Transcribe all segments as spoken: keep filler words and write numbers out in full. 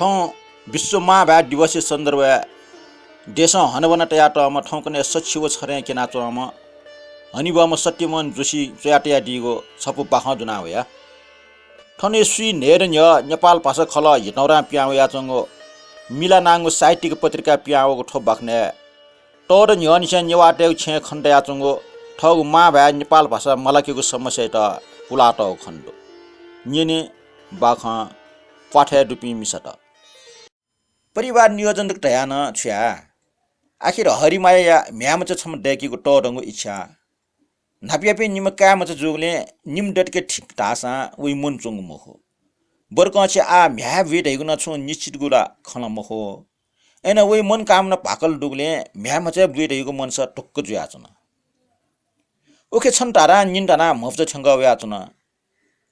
थौं विश्व मांभाय् दिवसया सन्दर्भय् देशं हनाबना तयातःम्ह थौंकन्हय् सछि व छरें क्यनाच्वंम्ह हनेबहःम्ह सत्यमोहन जोशीं च्वयातयादीगु छपु बाखं ज्वना वया। थन स्वीन्हय्‌दँ न्ह्यः नेपाल भाषा खलः हितौरां पिहां वयाच्वंगु मिला नांगु साहित्यिक पत्रिकां पिहां वःगु थ्व बाखनय् तःदँ न्ह्यःनिसें नेवाःतय्‌गु छेँय् खने दयाच्वंगु थःगु मांभाय् नेपाल भाषा मलाकेगु समस्यायात पुलातःगु खने दु। न्यने बाखं प्वाथय् दुपिं मिसात। परिवार नियोजन धकाः धयाः नं छु याये? आखिर हरिमायाया म्ह्याय्‌मचा छम्ह दय्‌केगु तःधंगु इच्छा। न्हापायापिं निम्ह काय्‌मचा जूगुलिं निम्ह दतके ठीक धाःसां वइ मन च्वंगु मखु। बरु कं छि आः म्ह्याय् बुइ धइगु नं छुं निश्चितगु ला खँ ला मखु। अय्‌नं वइ मनकामना भाकल दुगुलिं म्ह्याय्‌मचा बुइ धइगु मनसा ढुक्क जुयाच्वन। उखे छन्हु धारां निन्हु धानाः म्हपुजा थ्यंकः वयाच्वन।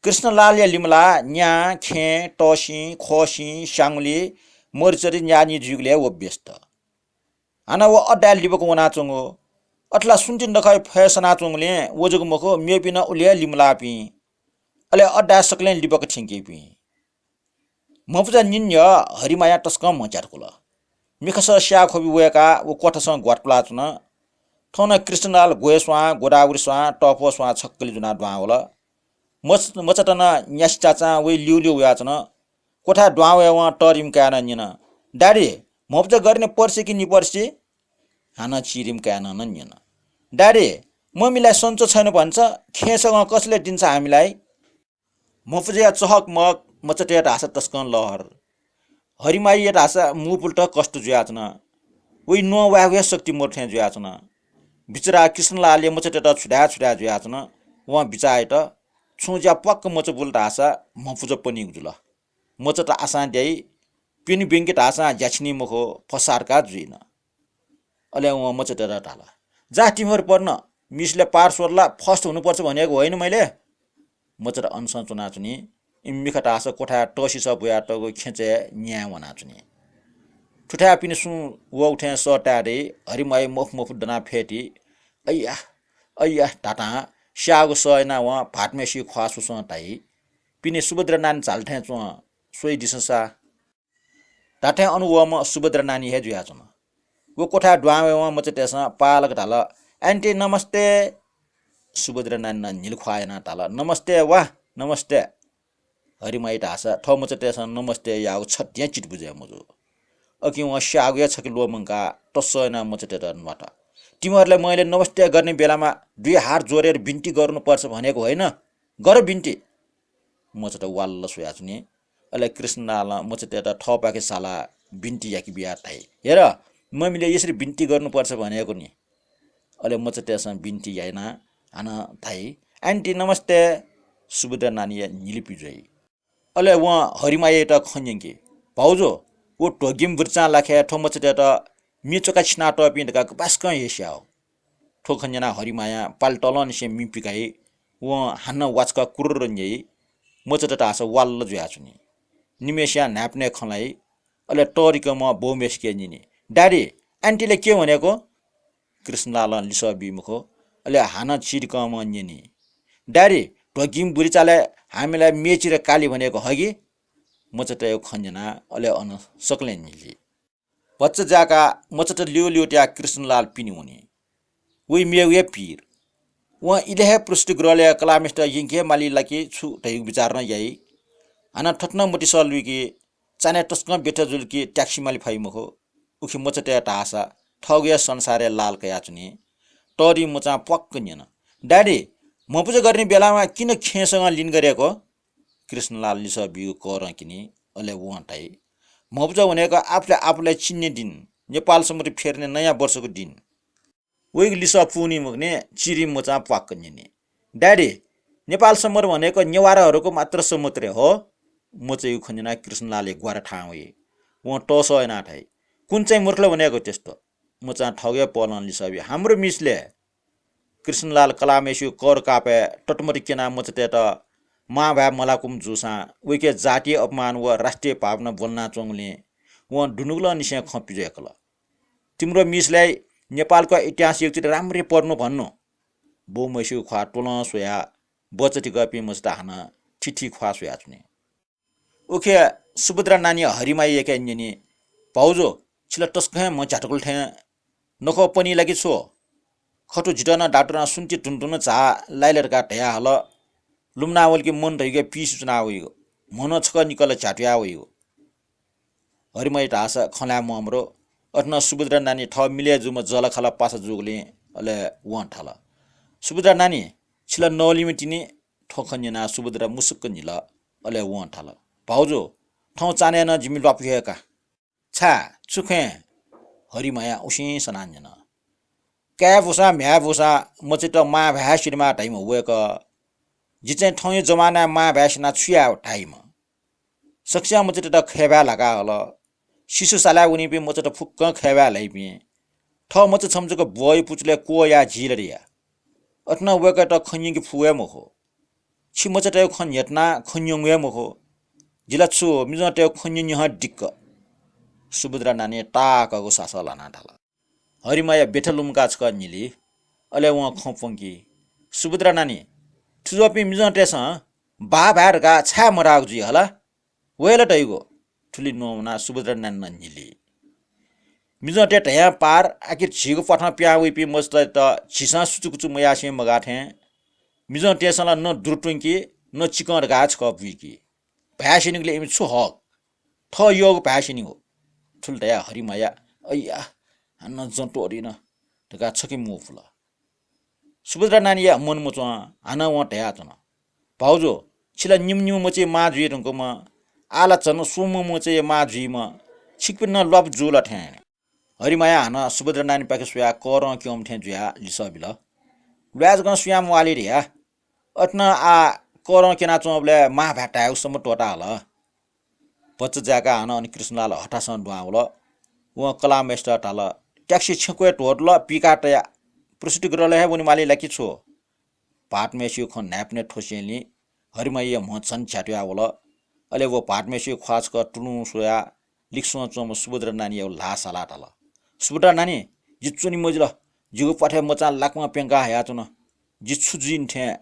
कृष्णलालया लिमलाः न्यां, खेँ, तःसिं, ख्वःसिं, स्याङुलि, मरिचरि न्याःनि जुइगुलिं हे व व्यस्त। हानं व अड्डाय् लिबाक वनाच्वंगु। अथे ला सुन्ति नखःया फय् सनाच्वंगुलिं व जक मखु, मेपिं नं उलि हे लिमलाःपिं। अले अड्डाय् सकलें लिबाक थ्यंकीपिं। म्हपुजा निन्हु न्ह्यः हरिमाया तसकं म्ह च्यातकुल। मिखासः स्याः ख्वबि वय्‌काः व क्वथासं ग्वात पुलाच्वन। थौं नं कृष्णलाल ग्वय् स्वां, गोदावरी स्वां, तःफ्वः स्वां छक्कलि ज्वनाः दुहां वल। मच-, मचात नं न्यासि चाचां वइ ल्यूल्यू वयाच्वन। क्वथाय् दुहां वयेवं तःरिम्ह काय्‌नं न्यन, "दादी, म्हपुजा गथे नि, पर्सि कि निपर्सि?" हानं चिरिम्ह काय्‌नं नं न्यन, "दादी, ममिलाय् सन्चो छैन भन्छ, खेँ सगं कसले दिन्छ हामीलाइ?" म्हपुजाया चहकमहक मचातय् धाःसा तसकं लहर। हरिमाया धाःसा मू पुलेत कष्ट जुयाच्वन। वइ न्ववायेगु हे शक्ति मदु थें जुयाच्वन। बिचरा कृष्णलालया मचातय्‌त छु धाये छु धाये जुयाच्वन। वं बिचाः यात, छुं ज्या प्वाक्क मचा बुल धाःसा म्हपुजा पनीगु जुल। मचात आसां द्याइ, प्यन्हु ब्यंके धाःसां ज्या छिनी मखु, फसाद का जुइन। अले वं मचातय्‌त धाल, "जा तिमिहरू पढ्न, मिसले पार स्वल ला first हुनुपर्छ भनेको होइन मैले?" मचात अनसं च्वनाच्वनी। इमि मिखा धाःसा क्वथाय् तःसिसः बुयातःगु खेँचाय् न्याये वनाच्वनी। थुथाय् पिने सुं वःगु थें सः ताये दइ, हरिमाया मफु मफु दनाः फ्यतुइ। अय्‌या, अय्‌या धातां स्याःगु सः यानाः वं भाःतम्हेसिगु ख्वाः सुसं धाइ, "पिने सुभद्रा नानी झाल थें च्वं, स्वइदिसँ सा।" धात्थें अन वःम्ह सुभद्रा नानी हे जुयाच्वन। व क्वथाय् दुहां वयेवं मचातय्‌सं पालक धाल, "आन्टी नमस्ते।" सुभद्रा नानीं न्हिलाख्वाः यानाः धाल, "नमस्ते वा, नमस्ते।" हरिमाया धाःसा थः मचातय्‌सं नमस्ते याःगु छतिं चित्त बुझे मजू। अकिं वं स्याःगु हे छखे ल्वःमंकाः तस्सः यानाः मचातय्‌त न्वात। "तिमीहरूलाई मैले नमस्ते गर्ने बेलामा दुई हात जोडेर बिन्ती गर्नुपर्छ भनेको होइन, गर बिन्ती।" मचात वाल्ल स्वयाच्वनी। अले कृष्णलालं मचातय्‌त थःपाखे सालाः बिन्ती याके बियाः धाइ, "हेर, ममिले यसरी बिन्ती गर्नुपर्छ भनेको नि।" अले मचातय्‌सं बिन्ती यानाः हानं धाइ, "आन्टी नमस्ते।" सुभद्रा नानीया न्हिलिपि जुइ। अले वं हरिमायायात खँ न्यंकी, "भाउजु, व ध्वगिम बुरिचां लाखे थ्व मचातय्‌त म्ये च्वका छिनातःपिं धकाः गपाय्‌सकं हे स्याः।" थ्व खँ न्यनाः हरिमायां पाले तलंनिसें मि पिकाइ। वं हानं वाचकः कुर्र न्याइ। मचात धाःसा वाल्ल जुयाच्वनी। निम्हय्‌सियां न्हाय्‌पनय् खँ ल्हाइ। अले तःधिकःम्हं बौम्हेसिके न्यनी, "दादी, आन्टीले के भनेको?" कृष्णलालं लिसः बी मखु। अले हानं चिधिकःम्हं न्यनी, "दादी, ध्वगिम बुरिचालय् हामीलाई म्ये चिरे काली भनेको हगि?" मचातय्‌गु खँ न्यनाः अले अन सकलें न्हिली। भचा जाय्‌काः मचात ल्यू ल्यू तयाः कृष्णलाल पिने वनी। वइ मेगु हे पीर। वं इलय् हे पृष्ठग्रहलय् कलाःम्हेसित यंके हे माली ला कि छु धइगु बिचार नं याइ। हानं थथे नं मतिसः लुइकी, चान्हय् तसकं बेथा जुल कि ट्याक्सी माली फइ मखु। उखे मचातय् धाःसा थःगु हे संसारय् लाल कयाच्वनी। तःधिं मचां प्वाक्क न्यन, "दादी, म्हपुजा गर्ने बेलामा किन खेँसगं लिन गरेको?" कृष्णलालं लिसः बीगु करं किनी। अले वं धाइ, "म्हपुजा भनेको आफूले आफूलाई चिन्ने दिन, नेपाल सम्बत फेर्ने नयाँ वर्षको दिन।" वइगु लिसः पूवनी मखुनि, चिरिम्ह मचां प्वाक्क न्यनी, "दादी, नेपाल सम्बत भनेको नेवारहरूको मात्र सम्बत रे हो।" मचाया खँ न्यनाः कृष्णलालया ग्वारा थाहां वइ। वं तःसः यानाः धाइ, "कुन चाहिँ मूर्खले भनेको त्यस्तो?" मचां थःगु हे पहलं लिसः बी, "हाम्रो मिसले।" कृष्णलाल कलाःम्हेसिगु कर कापय् ततमत क्यनाः मचातय्‌त मांभाय् मलाकूम्ह जूसां वइके जातीय अपमान व राष्ट्रिय भावना ब्वलनाच्वंगुलिं वं दुनुगलंनिसें खँ पिज्वय्‌कल। "तिम्रो मिसलाई नेपालको इतिहास एकचोटि राम्ररी पढ्नु भन्नु।" बौम्हेसिगु ख्वाः त्वलं स्वयाः बचतिकःपिं मचात हानं थीथी ख्वाः स्वयाच्वनी। उखे सुभद्रा नानी हरिमायायाके न्यनी, "भाउजु, छि ला तसकं हे म्ह झ्यातुकुल थें नखः पनी ला कि छु? खथु जितः नं डाक्टरं सुन्ति धुन धुन झा लाइ ला धकाः धयाहल। लुमना वल कि मन धइगु पिसि च्वना वइगु, म्ह नं छकः निकल झ्यातुया वइगु।" हरिमाया धाःसा खँ ल्हाये म्वाःमदु। अथे नं सुभद्रा नानी थः मिले जूम्ह जःलाखःला पासा जूगुलिं अले वं धाल, "सुभद्रा नानी, छि ला नवलिम्ह तिनि?" थ्व खँ न्यनाः सुभद्रा मुसुक्क न्हिल। अले वं धाल, "भाउजु, थौं चान्हय् नं जिमि ल्वापु हे का।" "छाय्, छु खँय्?" हरिमाया उसिं सनाः न्यन। "काय् बूसां म्ह्याय् बूसां मचायात मां भाय् स्यनेमाः धाइम्ह वय्कः, जि चाहिँ थौंया जमानाय् मां भाय् स्यनाः छु याये धाइम्ह। सकसियां मचायात खय् भाय् ल्हाकाः हल। शिशु सालाय् वनीपिं मचायात फुक्कं खय् भाय् ल्हाइपिं। थः मचा छम्ह जक ब्वःया पुचलय् क्वःया झी ला धया। अथे नं वय्कःयात खँ न्यंके फु हे मखु। छि मचातय्गु खँ न्ह्यथनाः खँ न्यंगु हे मखु। जि ला छु, मिजंतय्गु खँ न्यँ न्यहं दिक्क।" सुभद्रा नानी ताःहाकःगु सासः ल्हानाः धाल। हरिमाया ब्यथा लुमंकाः छकः न्हिली। अले वं खँ प्वंकी, "सुभद्रा नानी, थुज्वःपिं मिजंतय्सं बाः भाय् धकाः छाय् मधाःगु जुइ हला? व हे ला धइगु।" थुलि न्ववानाः सुभद्रा नानी नं न्हिली। "मिजंतय् धयां पार, आखिर झीगु प्वाथं पिहां वइपिं मचातय्त झीसं सुचुकुचु मयासें मगाः थें, मिजंतय्सं ला न दुरु त्वंकी, न चिकं धकाः छकः बुइकी। भाय् स्यनीगुलिं इमि छु हक? थः यःगु भाय् स्यनीगु।" थुलि धयाः हरिमाया, "अय्या, हानं जं त्वःतिन" धकाः छखे मू पुल। सुभद्रा नानीया मन मच्वं हानं वं धयाच्वन, "भाउजु, छि ला निम्ह निम्ह मचाया मां जुइ धुंकूम्ह, आः ला झन स्वम्ह मचाया मां जुइम्ह, छिकपिं नं ल्वापु जू ला थें।" हरिमाया हानं सुभद्रा नानीपाखे स्वयाः करं क्यंम्ह थें जुयाः लिसः बिल, "ल्वाय् जकं सुयां म्वाली धया। अथे नं आः करं क्यनाच्वंबलय् मां भाय् धायेगु सम्म त्वःता हल।" भचा जाय्काः हानं अन कृष्णलाल हथासं दुहां वल। वं कलाःम्हय्सित धाल, "ट्याक्सी छेँक्वय् त्वःतल, पिकाः तया। प्रसुतिगृहलय् हे वनेमाली ला कि छु?" भाःतम्हय्सिगु खँ न्हाय्पनय् थ्वसेंलि हरिमायाया म्ह झन झ्यातुया वल। अले व भाःतम्हय्सिगु ख्वाः छकः तुलुं स्वयाः लिक्सं च्वंम्ह सुभद्रा नानीयागु ल्हाः सालाः धाल, "सुभद्रा नानी, जि च्वने मजिल। जिगु प्वाथय् मचां लाकमा प्यंका हयाच्वन। जि छु जुइ नि थें?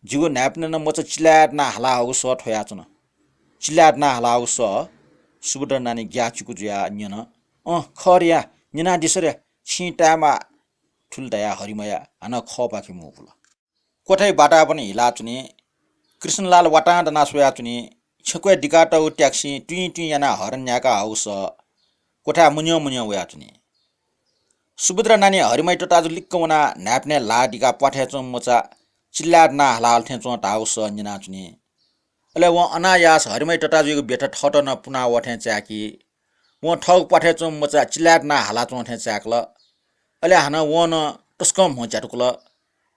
जिगु न्हाय्पनय् नं मचा चिल्लाय् तनाः हाला हःगु सः थ्वयाच्वन।" चिल्लाय् तनाः हाला हःगु सः सुभद्रा नानी ग्याःचिकु जुयाः न्यन। "अँ, खः रे या, न्यनादिसँ रे, छिं तायेमाः।" थुलि धयाः हरिमाया हानं खःपाखे मू पुल। क्वथाय् वातावरण हिलाच्वनी। कृष्णलाल वातां दनाः स्वयाच्वनी। छेँक्वय् दिकातःगु ट्याक्सिं ट्विं ट्विं यानाः हरन न्यायेका हःगु सः क्वथाय् मन्यं मन्यं वयाच्वनी। सुभद्रा नानी हरिमाया तताजु लिक्क वनाः न्हाय्पनय् ल्हाः दिकाः प्वाथय् च्वंम्ह मचा चिल्लाय् तनाः हाला हल थें च्वं धाःगु सः न्यनाच्वनी। अले वं अनायास हरिमाया तताजुयागु ब्यथा थःत नं पुना वः थें चाय्की। वं थःगु प्वाथय् च्वंम्ह मचा चिल्लाय् तनाः हालाच्वं थें चाय्कल। अले हानं वं नं तसकं म्ह झ्यातुकल।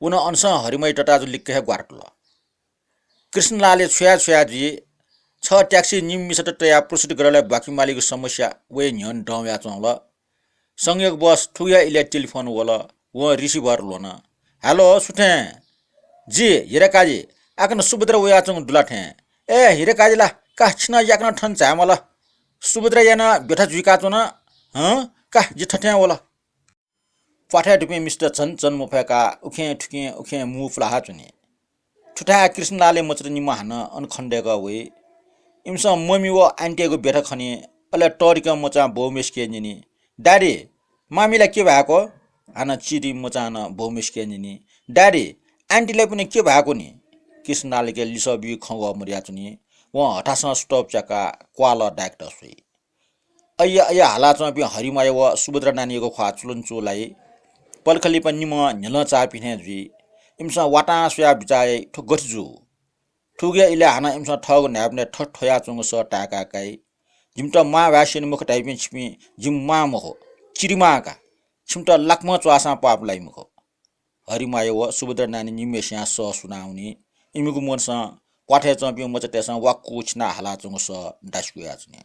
व नं अनसं हरिमाया तताजु लिक्क हे ग्वारातुल। कृष्णलालया छ्वया छ्वया जुइ। छगः ट्याक्सी निम्ह मिसात तयाः प्रसुतिगृहलय् ब्वाकी मालीगु समस्या वया न्ह्यःने दं वयाच्वंगु। संयोगवश थुकिया इलय् टेलिफोन वल। वं receiver ल्ह्वन। "Hello, सु थें?" "जि, हिराकाजी, आकन सुभद्रा वयाच्वंगु दु ला थें?" "ए, हिराकाजी ला, का छिं नं याकनं थन झायेमाल। सुभद्राया नं ब्यथा जुइकाच्वन। हँ, का जि थथें वल।" प्वाथय् दुपिं मिस्त झन झन मफय्काः उखें थुखें उखें मू पुलाहा च्वनी। थुथाय् कृष्णलालया मचात निम्ह हानं अन खनेदय्कः वइ। इमिसं ममि व आन्टीयागु ब्यथा खनी। अले तःधिकं मचां बौम्हय्सिके न्यनी, "दादी, मामि ला के भाय्को?" हानं चिधि मचां नं बौम्हय्सिके न्यनी, "दादी, आन्टी ला पिने के भाय्को नि?" कृष्णलालयाके लिसः ब्यूगु खँ वः मदयाच्वनी। वं हथासं सुतःप च्याकाः क्वालः दाय्केत स्वइ। अय्या अय्या हालाच्वंपिं हरिमाया व सुभद्रा नानीयागु ख्वाः चुलंचुलाइ। पलख लिपा निम्हं न्ह्यलं चाःपिं थें जुइ। इमिसं वातां स्वयाः बिचाः याइ, थ्व गथे जू? थुकिया इलय् हानं इमिसं थःगु न्हाय्पनय् थथ्वयाच्वंगु सः ताय्काः काइ। "जिमित मां भाय् स्यने मखु धाइपिं छिपिं जिमि मां मखु, चिधि मां का। छिमित लाकम्हं च्वाःसां पाप लाइ मखु।" हरिमाया व सुभद्रा नानी निम्हय्सियां सः सुनावनी। इमिगु मनसं प्वाथय् च्वंपिं मचातय्सं वाक्कु छिनाः हालाच्वंगु सः दासिक वयाच्वनी।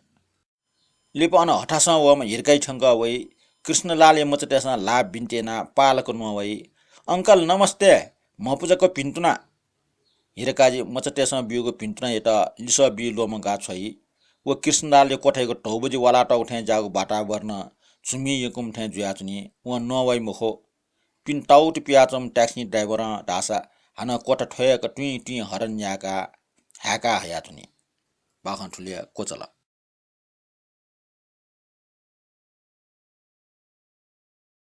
लिपा अन हथासं वःम्ह हिरकाजी थ्यंकः वइ। कृष्णलालया मचातय्सं ल्हाः बिन्ति यानाः पालक न्ववाइ। "अंकल नमस्ते, म्हपुजाक भिन्तुना।" हिरकाजी मचातय्सं ब्यूगु भिन्तुनायात लिसः बी ल्वःमंकाः छ्वइ। व कृष्णलालया क्वथायागु धौबजि वालातःगु थें ज्याःगु वातावरणं झुमि यंकूम्ह थें जुयाच्वनी। वं नवाइ मखु। पिने ताउत पियाच्वंम्ह ट्याक्सी ड्राइभरं धाःसा हानं क्वथा थ्वय्क तुं तुं हरन न्यायेकाः हाय्काः हयाच्वनी। बाखं थुलि हे क्वचाल।